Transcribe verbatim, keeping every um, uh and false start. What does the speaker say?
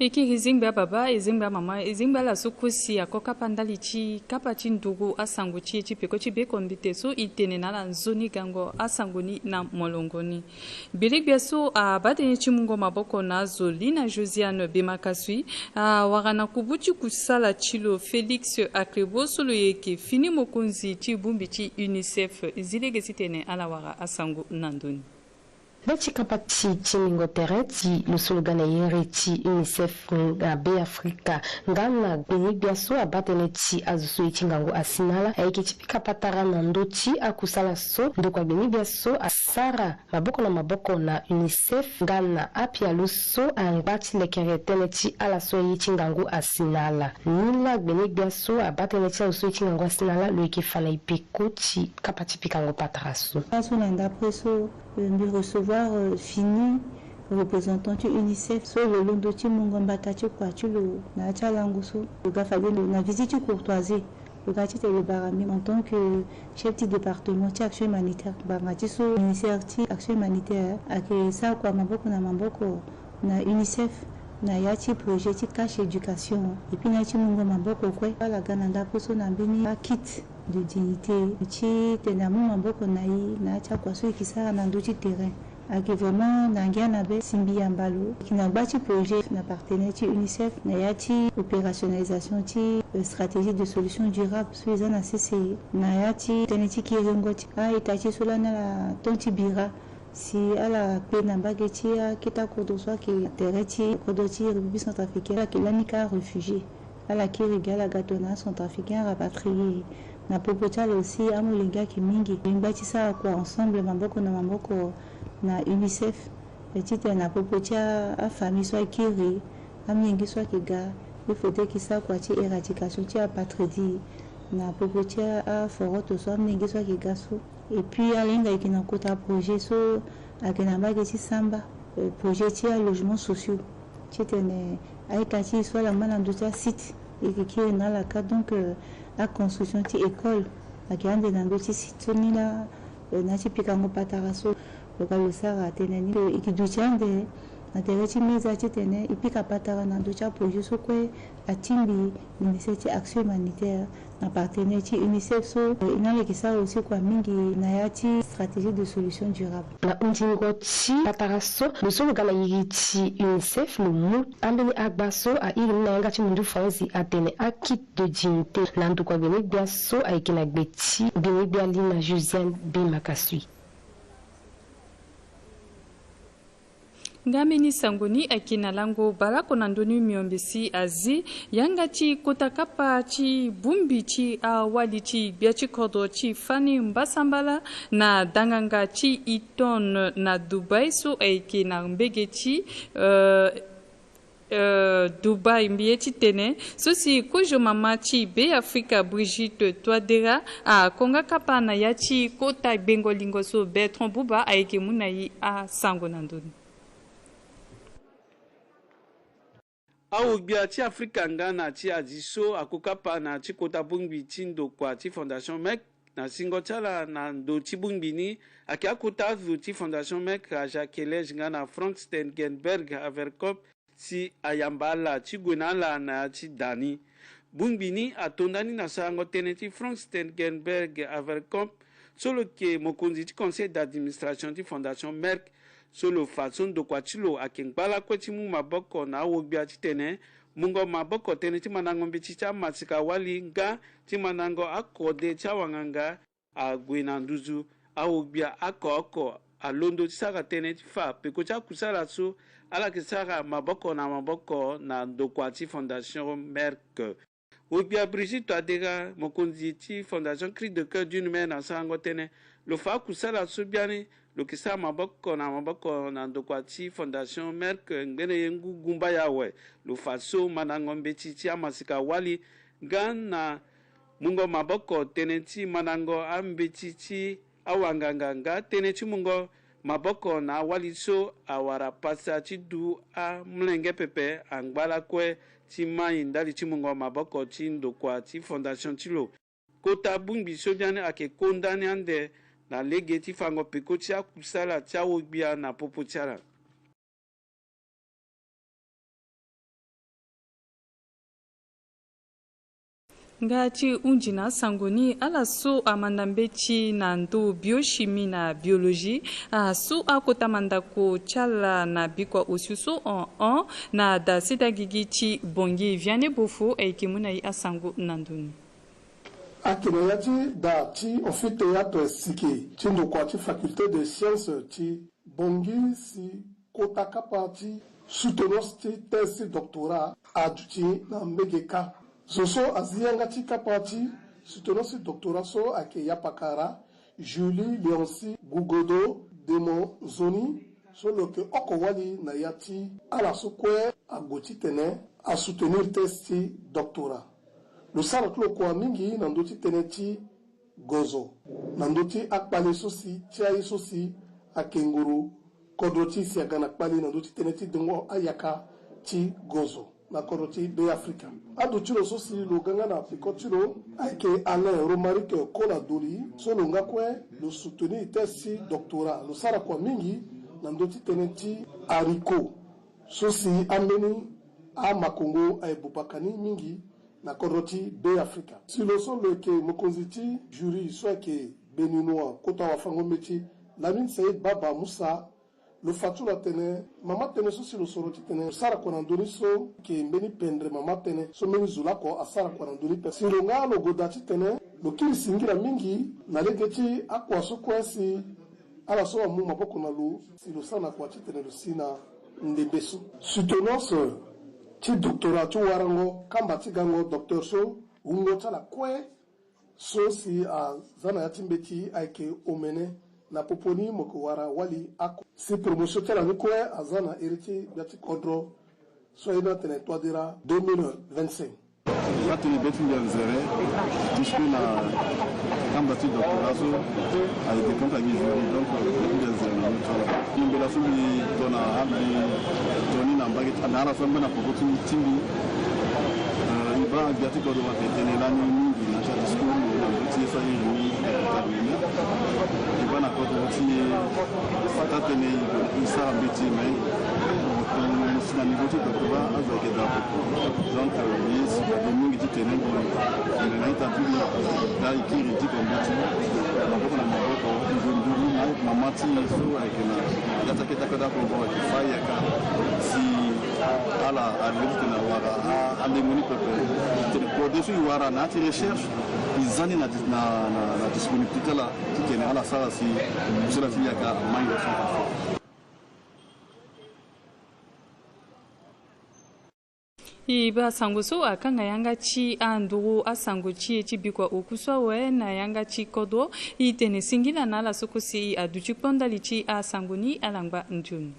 E kiri e zengbe ababa, e zengbe amama, e zengbe ala so kue si ako kapa ndali ti kapa ti nduru asango ti e ti peko ti bekombite so e tene na ala nzoni gango asango ni na molongo ni. Gbelegbia so abaa tënë ti mungo maboko na azo Lina Josiane Bemakasui awara na kubu ti kusala ti lo Félix Akrebo so lo yeke fini mokonzi ti bongbi ti UNICEF. Zi lege titene ala wara asango na ndö ni. Nde ti kapa ti tingbingo tere ti lo so lo ga na yere ti UNICEF na Be Afrika nga na gbene-gbia so abaa tënë ti azo so e ti ngangu asi na ala ayeke ti pika patara na ndö ti akusala so ndokua gbene-gbia so asara maboko na maboko na UNICEF nga na apialo so angba ti lekere tënë ti ala so aye ti ngangu asi na ala. Ni laa gbene-gbia so abaa tënë ti azo so e ti ngangu asi na ala lo yeke fa na e peko ti kapa ti pikango patara so. Aso na ndapre so, euh, mbi recevoir, euh, fini représentant ti UNICEF so lo londo ti mungo mbata ti kua ti lo na ya ti alango so. Lo ga fade lo na visite ti courtoisie. Lo ga titene lo bara mbi en tant que chef ti département ti action humanitaire, ngbanga ti so ministère ti action humanitaire ayeke sara kua maboko na maboko na UNICEF na ya ti projet ti cash éducation. Et puis na ya ti mungo maboko kue, ala ga na ndapre so na mbeni akit de dignité titene amu maboko na e na ya ti akua so e yeke sara na ndö ti terrain. Ayeke vraiment na ngia na be si mbi yamba lo. E yeke na gba ti projet na partenaire ti UNICEF na ya ti opérationnalisation ti, euh, stratégie de solution durable so e za na sese na ya ti tënë ti kiringo ti a-ita ti e so lani ala ton ti bira si ala kpe na mbage ti akete akodro so ayeke na tere ti kodro ti République centrafricaine, ala yeke lani ka aréfugié. Ala kiri gi ala ga tongana acentrafricain arapatrié. Na popo ti ala aussi amolenge ayeke mingi. Lingba ti sara kua ensemble maboko na maboko na UNICEF, titene na popo ti a, afamille so akiri, amolenge so ayeke ga, il faudrait que sara kua ti éradication ti apatridie na popo ti a, aforoto so amolenge so ayeke ga so. Et puis ala hinga e yeke na kota projet so ayeke na mbage ti samba, euh, projet ti alogement sociaux. Titene a-ita ti e so ala ngba na ndö ti asite e yeke kiri na ala kâ. Donc, euh, aconstruction ti école ayeke ande na ndö ti site so ni laa, euh, na ya ti pikango patara so lo ga lo sara tënë ni. E yeke duti ande na tere ti meza titene e pika patara na ndö ti aprojet so kue atingbi ministère ti action humanitaire na partenaire ti UNICEF so, eh, e na ala yeke sara aussi kua mingi na ya ti stratégie de solution durable. Na hundingo ti patara so, lo so lo ga na iri ti UNICEF lo mu ambeni agba so a iri ni na yanga ti mundu faranzi atene akit de dignité na ndokua gbene-gbia so ayeke na gbe ti gbene-gbia Lina Josiane Bemakasui. Nga mbeni sango ni ayeke na lango baleoko na ndö ni miombe si azi yanga ti kota kapa ti bongbi ti awali ti gbia ti kodro ti fani mbasambala na danganga ti Hilton na Dubaï so ayeke na mbege ti, euh, euh, Dubaï, mbi ye titene so si kozo mama ti Be Afrika Brigitte Touadéra ako nga kapa na ya ti kota gbengo lingo so. Bertrand Buba ayeke mu na e asango na ndö ni. Awo-gbia ti Afrika nga na ti Asie so ako kapa na ti kota bongbi ti ndokua ti Fondation Merck. Na singo ti ala na ndo ti bongbi ni ayeke akota azo ti Fondation Merck, Aja Kelej nga na Frank Stengenberg Averkop, si ayamba ala ti gue na ala na ya ti da ni. Bongbi ni ato ndani na sarango tënë ti Frank Stengenberg Avercomp, so lo yeke mokonzi ti conseil d'administration ti Fondation Merck, so lo fa so ndokua ti lo ayeke ngba lakue ti mu maboko na awo-gbia titene mungo maboko tënë ti mandango mbeti ti amasika-wali nga ti mandango akode ti awanganga ague na nduzu. Awo-gbia oko oko alondo ti sara tënë ti fa peko ti akusala so ala yeke sara maboko na maboko na ndokua ti Fondation Merck. Wo-gbia Brigitte Touadéra, mokonzi ti Fondation Cri de Coeur d'une Mère, na sarango tënë lo fa akusala so biani lo yeke sara maboko na maboko na ndokua ti Fondation Merck ngbene ye ngu gumbaya awe. Lo fa so mandango mbeti ti amasika-wali nga na mungo maboko tënë ti mandango ambeti ti awanganga nga tënë ti mungo maboko na awali so awara pasa ti du amolenge pepe angba lakue ti mai ndali ti mungo maboko ti ndokua ti fondation ti lo. Kota bongbi so biani ayeke konda ni ande na lege ti fango peko ti akusala ti awo-gbia na popo ti ala. Nga ti hunzi na asango ni, ala so amanda mbeti na ndo biochimie na biologie asu akota mandako ti ala na bikua osio so hon hon na da sida gigi ti Bangui. Vianney Bofo ayeke mu na e asango na ndo ni. Ayeke na ya ti da ti ofite ato esiki ti ndokua ti faculté de sciences ti Bangui si kota kapa ti soutenance ti thèse ti doctorat aduti na mbege kâ. Zo so azi yanga ti kapa ti soutenance ti doctorat so ayeke yapakara Julie Léoncie Gougodo Demo Nzoni, so lo yeke oko wali na ya ti ala so kue ague titene asoutenir thèse ti doctorat. Lo sara ti lo kua mingi na ndö ti tënë ti gozo na ndö ti akpale so si ti aye so si ayeke ngoro kodro ti e si aga na kpale na ndö ti tënë ti dengo ayaka ti gozo na kodro ti Be Afrika. Ado ti lo so si lo ga nga na peko ti lo ayeke Alain Romaric Kola Doli, so lo nga kue lo soutenir thèse ti doctorat. Lo sara kua mingi na ndö ti tënë ti haricot so si ambeni amakongo aye bobaka ni mingi na kodro ti Be Afrika. Si lo so lo yeke mokonzi ti jury so ayeke béninois kota wafango-mbeti Lamine Saïd Baba Moussa, lo fa ti lo atene mama tënë so si lo soro titene lo sara kua na ndö ni so ayeke mbeni pendre mama tënë so mbeni zo lako asara kua na ndö ni pe. Si lo nga lo goda titene lo kiri singila mingi na lege ti akua so kue si ala so amu maboko na lo si lo sara na kua titene lo si na ndembe so. Soutenance ti doctorat ti warango kamba ti gango docteur so wungo ti ala kue so si aza na ya ti mbeti ayeke omene. Na popo ni mo yeke wara wali oko si promotion ti ala ni kue aza na iri ti gbia ti kodro so aye ni atene Touadéra deux mille vingt-cinq. Atene be ti mbi anzere ti spe na kamba ti doctorat so aye de compte na mbi jury, donc be ti mbi anzere na mbi so. Mbi mbela so mbi to na ambi to ni na mbage ti na ala so ambe na poko ti mbi ti mbi. Eh, e baa gbia ti kodro ayeke tene lani mingi na ti adiscours na ndö ti ye so aye ni na kota mbi ni. E baa na kodro ti ye. Ata tënë e sara mbeti mais si na niveau ti doctorat azo ayeke daa poko. Donc, euh, ye si ade mingi titene bon, tene na ita ti mbi daa e kiri ti ko mbeti maboko na maboko, nduru nduru na mama ti e so ayeke na ya ti akete akota kue bon ayeke fa yaka si ala alingbi titene awara a, alengo ni pepe. Titene kode so e wara na ya ti recherche e za ni na, na, na, na disponibilité ti ala titene ala sara si musala ti yaka amai na so. E baa sango so akanga yanga ti anduru asango ti e ti bikua oku so awe na yanga ti kodro. E tene singila na ala so kue si aduti kpo ndali ti asango ni, ala ngba nzoni.